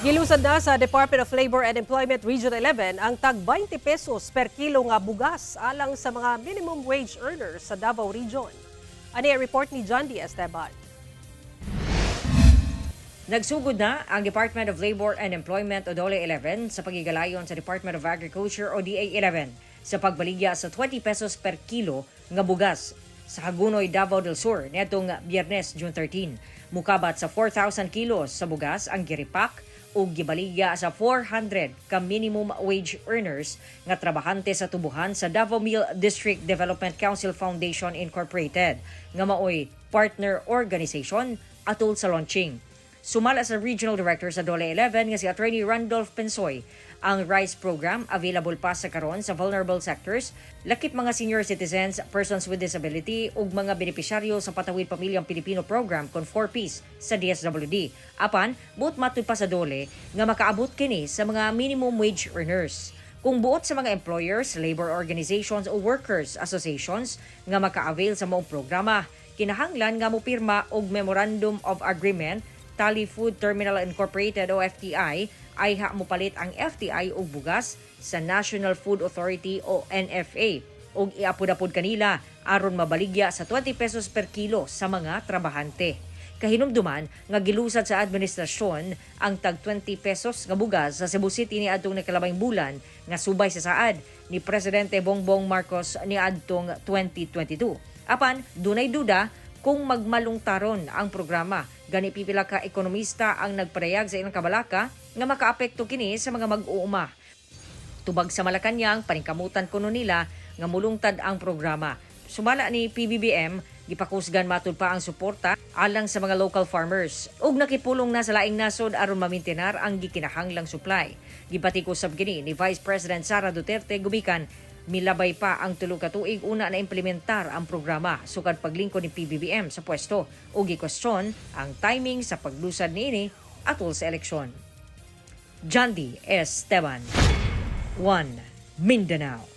Gilusad na sa Department of Labor and Employment Region 11 ang tag 20 pesos per kilo nga bugas alang sa mga minimum wage earners sa Davao Region. Ani ang report ni John D. Esteban. Nagsugod na ang Department of Labor and Employment o DOLE 11 sa pagigalayon sa Department of Agriculture o DA 11 sa pagbaligya sa 20 pesos per kilo nga bugas sa Hagonoy, Davao del Sur niadtong Biyernes, June 13. Mukabat sa 4,000 kilos sa bugas ang giripak ug gibaligya sa 400 ka minimum wage earners nga trabahante sa tubuhan sa Davao Mill District Development Council Foundation Incorporated nga maoy partner organization atol sa launching. Sumala sa Regional Director sa DOLE 11 nga si Attorney Randolph Pensoy, ang RICE program available pa sa karon sa vulnerable sectors, lakip mga senior citizens, persons with disability ug mga benepisyaryo sa Patawid Pamilyang Pilipino Program kon 4Ps sa DSWD. Apan, buot matud pa sa DOLE nga makaabot kini sa mga minimum wage earners. Kung buot sa mga employers, labor organizations o workers associations nga maka-avail sa maong programa, kinahanglan nga mopirma og Memorandum of Agreement Tally Food Terminal Incorporated o FTI ayha mopalit ang FTI og bugas sa National Food Authority o NFA ug iapod-apod kanila aron mabaligya sa 20 pesos per kilo sa mga trabahante. Kahinumduman nga gilusad sa administrasyon ang tag 20 pesos nga bugas sa Cebu City niadtong nakalabay bulan nga subay sa saad ni Presidente Bongbong Marcos niadtong 2022. Apan dunay duda kung magmalungtaron ang programa. Gani pipila ka ekonomista ang nagpadayag sa ilang kabalaka nga makaapekto kini sa mga mag-uuma. Tubag sa Malacañang, paningkamutan kuno nila nga mulungtad ang programa. Sumala ni PBBM, gipakusgan matud pa ang suporta alang sa mga local farmers. Ug nakipulong na sa laing nasod aron mamintinar ang gikinahanglang supply. Gipatiko sab kini ni Vice President Sara Duterte gumikan milabay pa ang 3 ka tuig una na implementar ang programa sukad paglingkod ni PBBM sa pwesto ug gikwestiyon ang timing sa paglusad niini atol sa eleksyon. John D. Esteban, 1 Mindanao.